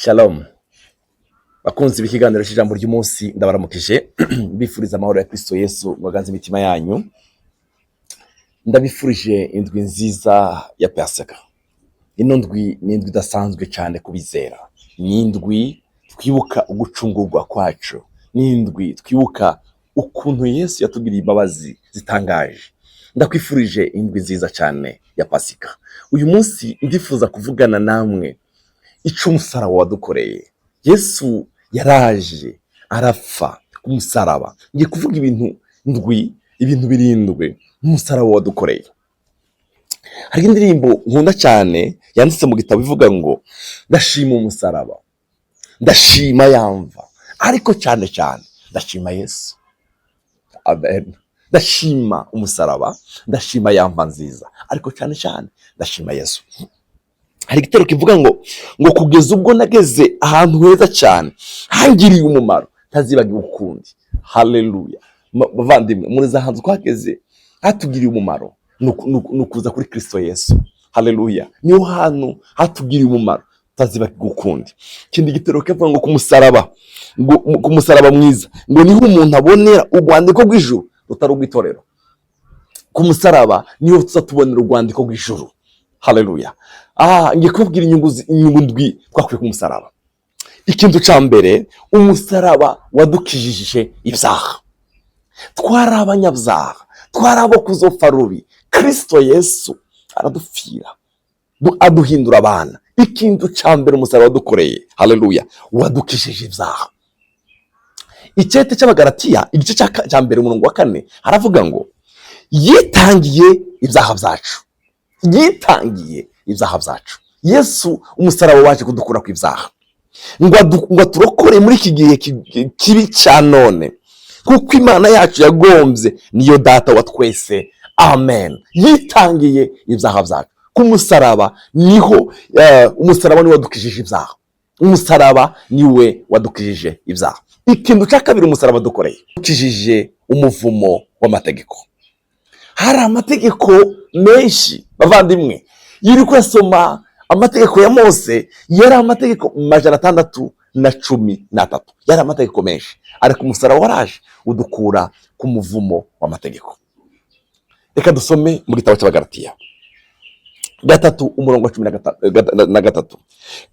Shalom bakunzi b'ikiganiro cy'ijambo ry'umunsi, ndabaramukije, mbifuriza amahoro ya Kristo Yesu ngo aganze imitima yanyu. Ndabifurije indwi nziza ya Pasika. Ino ndwi ni indwi idasanzwe cyane kubizera, ni indwi twibuka ugucungurwa kwacu, ni indwi twibuka ukuntu Yesu yatugiriye imbabazi zitangaje. Ndakwifurije indwi nziza cyane ya Pasika. Uyu munsi ndifuza kuvugana namwe ico umusaraba wadukoreye. Yesu yaraje arapfa ku musaraba. Ngiye kuvuga ibintu ndwi, ibintu birindwi umusaraba wadukoreye. Hari indirimbo nkunda cyane yanditse mu gitabo ivuga ngo: "Ndashima umusaraba, ndashima yamva, ariko cyane cyane ndashima Yesu." Amen. Ndashima umusaraba, ndashima yamva nziza, ariko cyane cyane ndashima Yesu. Hari igitero kivuga ngo kugeza ubwo nageze ahantu heza cyane hangiriye umumaro ntazibagiwe ukundi. Haleluya! Bavandimwe, muri za hantu twageze hatugiriye umumaro ni ukuza kuri Kristo Yesu. Haleluya! Niho hantu hatugiriye umumaro tutazibagirwa ukundi. Ikindi gitero kivuga ngo ku musaraba, ngo ku musaraba mwiza, ngo niho umuntu abonera urwandiko rw'ijuru rutari urw'itorero. Ku musaraba niho tuza tubonera urwandiko rw'ijuru. Haleluya! Ngiye kubabwira inyungu ndwi twakuye ku musaraba. Ikintu cya mbere, umusaraba wadukijije ibyaha. Twari abanyabyaha, twari abo kuzopfa rubi. Kristo Yesu aradupfira, aduhindura abana. Ikintu cya mbere umusaraba wadukoreye, haleluya, wadukijije ibyaha. Icyete cy'Abagaratiya, igice cya mbere, umurongo wa 4, haravuga ngo yitangiye ibyaha byacu, yitangiye ibyaha byacu. Yesu, umusaraba waje kudukura ku ibyaha, ngo aturokore muri iki gihe kibi cya none, kuko Imana yacu yagombye, niyo Data wa twese. Amen. Yitangiye ibyaha byacu ku musaraba. Niho umusaraba niwe wadukijije ibyaha, umusaraba niwe wadukijije ibyaha. Ikintu cya kabiri umusaraba dukoreye, ukijije umuvumo w'amategeko. Hari amategeko menshi, bavandimwe. Iyo uri kuyasoma, amategeko ya Mose yari amategeko 613, yari amategeko menshi, ariko umusaraba waraje udukura ku muvumo w'amategeko. Reka dusome mu gitabo cy'Abagaratiya 3, umurongo wa 13: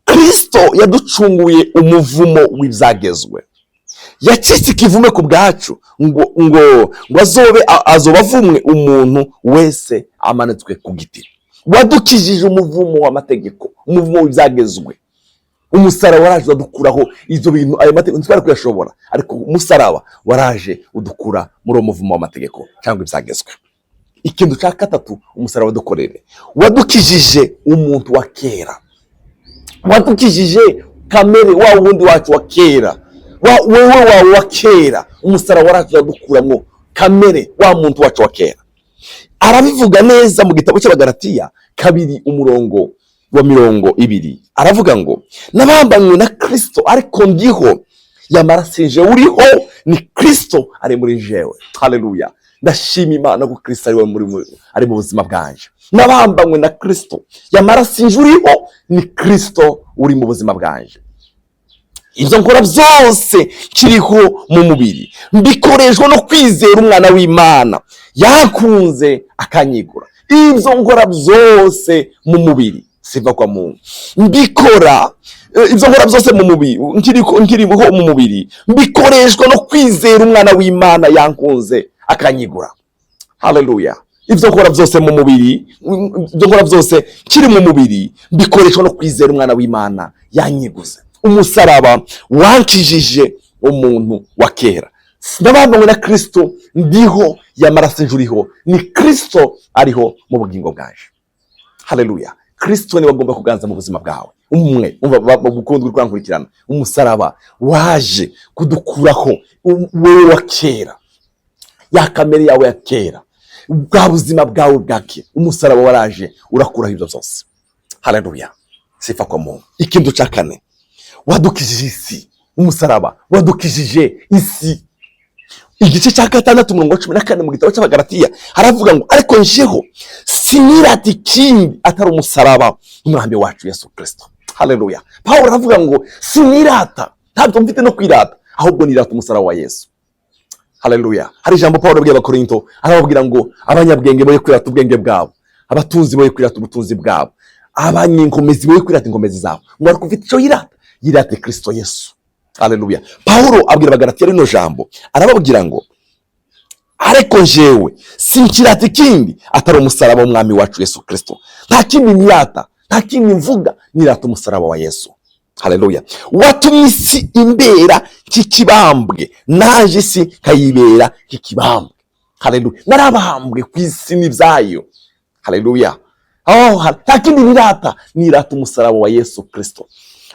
"Kristo yaducunguye umuvumo w'ibyagezwe, yacitse ikivume ku bwacu, ngo azobe azoba avumwe umuntu wese amanitswe ku giti." Wadukijije umuvumo w'amategeko, umuvumo w'ibyagezwe. Umusaraba waraje udukuraho ibyo bintu. Ayo mategeko ntitwari kuyashobora, ariko umusaraba waraje udukura muri uwo muvumo w'amategeko cyangwa ibyagezwe. Ikintu cya gatatu umusaraba wadukorere, wadukijije umuntu wa kera, wadukijije kamere wa wundi wacu wa kera, wewe wawe wa kera. Umusaraba waraje uradukuramo kamere wa muntu wacu wa kera. Arabivuga neza mu gitabo cy'Abagaratiya 2, umurongo wa 20, aravuga ngo: "Nabambanywe na Kristo, ariko ndiho, yamara sinje uriho, ni Kristo ari muri jewe." Haleluya! Ndashima Imana ko Kristo ari we ari mu buzima bwanje. Nabambanywe na Kristo, yamara sinje uriho, ni Kristo uri mu buzima bwanje. Ibyo nkora byose kiriho mu mubiri, mbikoreshwa no kwizera Umwana w'Imana yakunze akanyigura. Ibyo nkora byose mu mubiri, siva kwa Mungu, mbikora ibyo nkora byose mu mubiri, nkiriho mu mubiri, mbikoreshwa no kwizera Umwana w'Imana yankunze akanyigura. Haleluya! Ibyo nkora byose mu mubiri, ibyo nkora byose kiri mu mubiri, mbikoreshwa no kwizera Umwana w'Imana yanyiguze. Umusaraba wankijije umuntu wa kera. Nabambanywe na Kristo, ndiho, yamara sinje uriho, ni Kristo ariho mu bugingo bwanje. Haleluya! Kristo niwe agomba kuganza mu buzima bwawe. Umwe umva gukundwa kurankurikirana, umusaraba waje kudukuraho wewe wa kera, ya kamere yawe ya kera, bwa buzima bwawe bwa kera. Umusaraba waraje urakuraho ibyo byose. Haleluya, sifa kwa Mungu. Ikintu cya kane, wadukijije isi. Umusaraba wadukijije isi. Igice cya 6, umurongo wa 14 mu gitabo cy'Abagaratiya, haravuga ngo: "Ariko njeho sinirata ikindi atari umusaraba w'Umwami wacu Yesu Kristo." Haleluya. Pawulo aravuga ngo sinirata, ntabwo mfite no kwirata, ahubwo nirata umusaraba wa Yesu. Haleluya. Hari ijambo Pawulo abwiye Abakorinto, arababwira ngo abanyabwenge boye kwirata ubwenge bwabo, abatunzi boye kwirata ubutunzi bwabo, abanyenkomezi boye kwirata inkomezi zabo, ngo ariko ufite icyo yirata, yirate Kristo Yesu. Haleluya. Pawulo abwira Abagalatiya rino jambo, arababwira ngo ariko jewe sinkirata ikindi atari umusaraba w'umwami wacu Yesu Kristo. Nta kindi nirata, nta kindi mvuga, nirata umusaraba wa Yesu. Haleluya. Watumye isi imbera nk'ikibambwe, naje isi nkayibera nk'ikibambwe. Haleluya. Narabambwe ku isi n'ibyayo. Haleluya. Oh, nta kindi nirata, nirata umusaraba wa Yesu Kristo.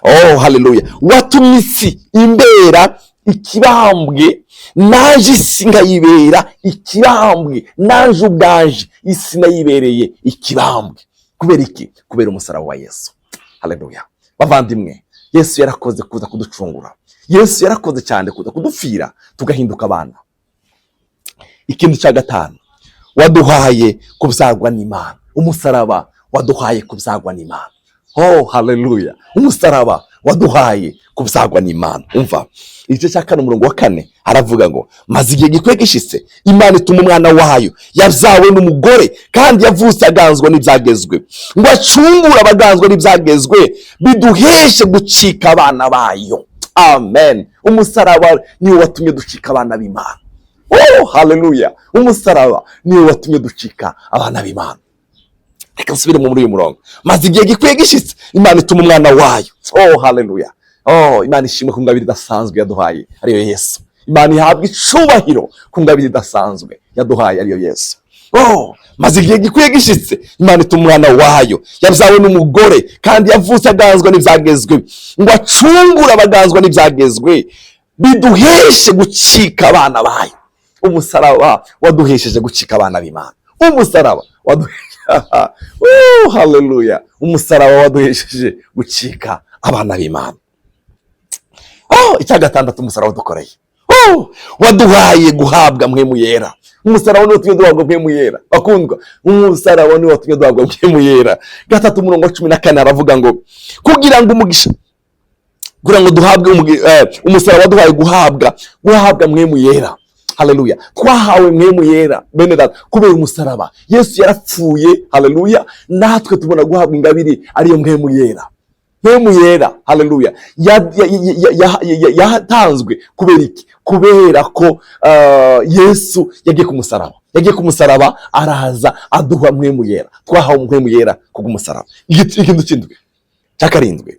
Oh, haleluya. Watumye isi imbera ikibambwe, naje isi nkayibera ikibambwe, naje ubwanje isi nayibereye ikibambwe. Kubera iki? Kubera umusaraba wa Yesu. Haleluya. Bavandimwe, Yesu yarakoze kuza kuducungura. Yesu yarakoze cyane kuza kudupfira tugahinduka abana. Ikintu cya gatanu, waduhaye kubyarwa n'Imana. Umusaraba waduhaye kubyarwa n'Imana. Oh, haleluya. Umusaraba waduhaye kubyarwa n'Imana. Umva igice cya 4, umurongo wa 4, aravuga ngo maze igihe gikwiye gishitse, Imana ituma umwana wayo yabyawe n'umugore, kandi yavutse aganzwa n'ibyagezwe, ngo acungure abaganzwa n'ibyagezwe, biduheshe gucika abana bayo. Amen. Umusaraba niwo watumye ducika abana b'Imana. Oh, haleluya. Umusaraba niwo watumye ducika abana b'Imana. Reka nsubire muri uyu murongo. Maze igihe gikwiye gishitse, Imana ituma umwana wayo. Oh, haleluya. Oh, Imana ishimwe ku ngabire idasanzwe yaduhaye, ariyo Yesu. Imana ihabwa icubahiro ku ngabire idasanzwe yaduhaye, ariyo Yesu. Oh, maze igihe gikwiye gishitse, Imana ituma umwana wayo yabyawe n'umugore, kandi yavutse aganzwa n'ibyagezwe, ngo acungure abaganzwa n'ibyagezwe, biduheshe gucika abana bayo. Umusaraba waduhesheje gucika abana b'Imana. Umusaraba waduhesheje, oh, haleluya. Umusaraba waduhesheje gucika abana b'Imana. Oh, icya gatandatu umusaraba wadukoreye, oh, waduhaye guhabwa Mpwemu Yera. Umusaraba niwo watumye duhabwa Mpwemu Yera. Bakundwa, umusaraba niwo watumye duhabwa Mpwemu Yera. 3, umurongo wa 14, aravuga ngo kugira ngo umugisha, kugira ngo duhabwe umusaraba waduhaye guhabwa Mpwemu Yera. Haleluya. Twahawe Mpwemu Yera, bene data, kubera umusaraba. Yesu yarapfuye, haleluya, natwe tubona guhabwa ingabire ariyo Mpwemu Yera. Mpwemu Yera, haleluya, yatanzwe kubera iki? Kubera ko Yesu yagiye ku musaraba. Yagiye ku musaraba, araza aduha Mpwemu Yera. Twahawe Mpwemu Yera kubw'umusaraba. Ikintu cy'indwi, cya karindwi,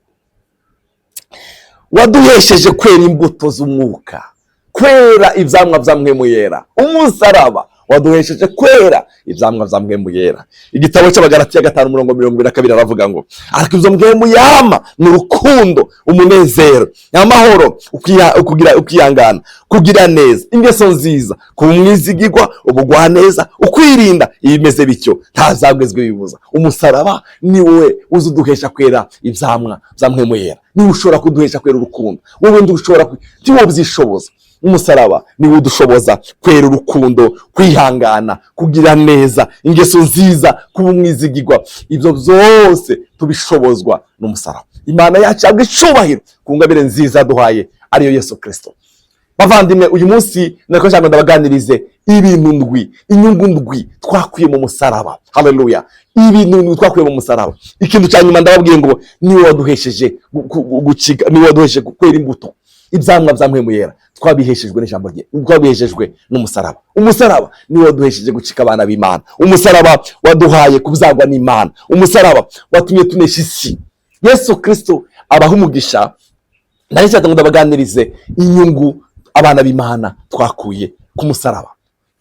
waduhesheje kwera imbuto z'umwuka, kwera ibyamwa bya Mpwemu Yera. Umusaraba waduhesheje kwera ibyamwa bya Mpwemu Yera. Igitabo cy'Abagalatiya 5, umurongo 22, aravuga ngo ariko ibyo Mpwemu yama ni urukundo, umunezero, amahoro, ukugira ukwihangana, kugira neza, ingeso nziza, kuba umwizigirwa, ubugwaneza, ukwirinda. Ibimeze bityo nta byagezwe bibuza. Umusaraba ni wowe uza uduhesha kwera ibyamwa bya Mpwemu Yera. Niwe ushobora kuduhesha kwera urukundo. Wowe ndi ushobora ntiwobyishoboza. Umusaraba niwo udushoboza kwera urukundo, kwihangana, kugira neza, ingeso nziza, kuba umwizigirwa. Ibyo byose tubishobozwa n'umusaraba. Imana yacu yabwa icubahiro ku ngabire nziza yaduhaye, ariyo Yesu Kristo. Bavandimwe, uyu munsi nako nshaka ndabaganirize ibintu ndwi, inyungu ndwi twakuye mu musaraba. Haleluya. Ibintu ndwi twakuye mu musaraba. Ikintu cya nyuma ndababwiye ngo niwe waduhesheje gucika, niwe waduhesheje kwera imbuto, ibyamwa bya Mpwemu Yera. Twabiheshejwe n'ijambo rye, twabiheshejwe n'umusaraba. Umusaraba niwe waduhesheje gucika abana b'Imana. Umusaraba waduhaye kubyarwa n'Imana. Umusaraba watumye tunesha isi. Yesu Kristo abaha umugisha. Nari nshaka ngo ndabaganirize inyungu abana b'Imana twakuye ku musaraba,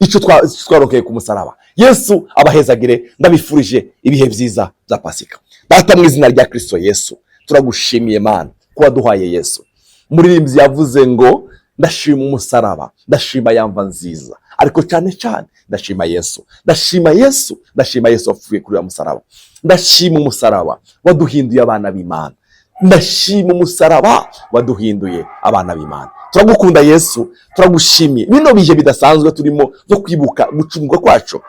icyo twarokeye ku musaraba. Yesu abahezagire. Ndabifurije ibihe byiza bya Pasika. Data, mu izina rya Kristo Yesu, turagushimiye Mana ko waduhaye Yesu. Umuririmbyi yavuze ngo ndashima umusaraba, ndashima yamva nziza, ariko cyane cyane ndashima Yesu, ndashima Yesu, ndashima Yesu wapfuye kuri uyu musaraba. Ndashima umusaraba waduhinduye abana b'Imana. Ndashima umusaraba waduhinduye abana b'Imana. Turagukunda Yesu, turagushimiye. Bino bihe bidasanzwe turimo byo kwibuka gucungurwa kwacu,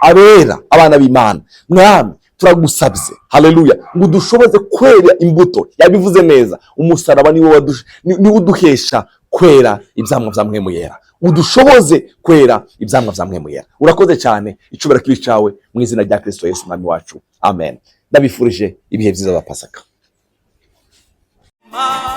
abera, abana b'Imana, Mwami. Turagusabye, haleluya, ngo udushoboze kwera imbuto. Yabivuze neza, umusaraba niwo niwo uduhesha kwera ibyamwa bya Mpwemu Yera. Udushoboze kwera ibyamwa bya Mpwemu Yera. Urakoze cyane, icubahiro kibe icawe, mu izina rya Kristo Yesu Umwami wacu, amen. Ndabifurije ibihe byiza bya Pasaka. Ma